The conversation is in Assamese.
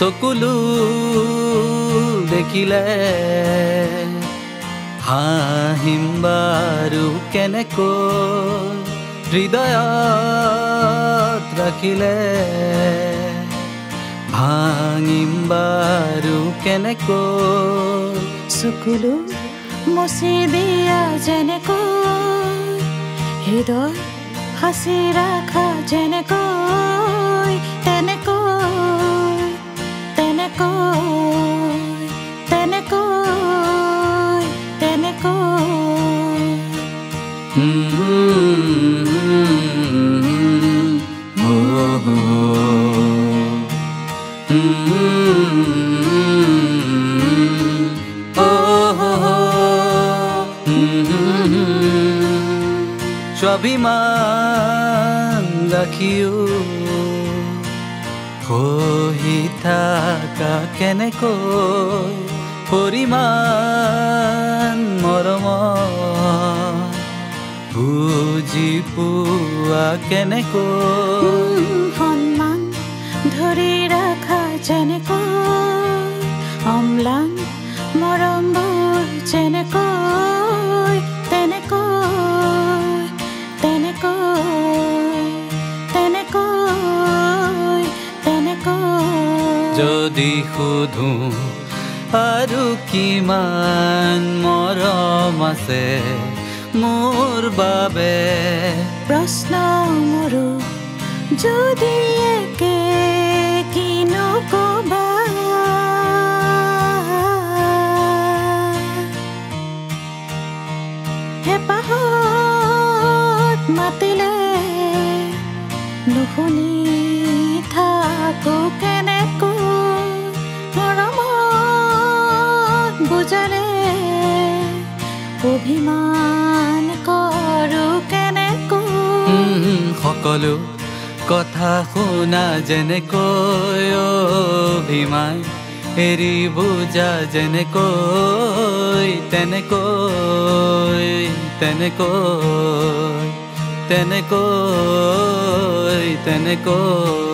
চকুলো দেখিলে হাঁহিম বাৰু কেনেকৈ হৃদয়ত ৰাখিলে ভাঙিম বাৰু কেনেকৈ চকুলো মচি দিয়া যেনেকৈ হৃদয় সাঁচি ৰাখা যেনেকৈ তেনেকৈ তেনেকৈ তেনেকৈ তেনেকৈ স্বাভিমান ৰাখিও সহি থাকা কেনেকৈ পৰিমাণ মৰম বুজি পোৱা কেনেকৈ সন্মান ধৰি ৰাখা যেনেকৈ অম্লান মৰমবোৰ যেনেকৈ তেনেকৈ তেনেকৈ তেনেকৈ তেনেকৈ যদি সোধো আৰু কিমান মৰম আছে মোৰ বাবে প্ৰশ্ন মোৰো যদি একে কিনো কবা হেঁপাহত মাতিলে নুশুনি থাকো কেনেকৈ মৰমত বুজালে অভিমান কৰো কেনেকৈ সকলো কথা শুনা যেনেকৈ অভিমান এৰি বুজা যেনেকৈ তেনেকৈ তেনেকৈ তেনেকৈ তেনেকৈ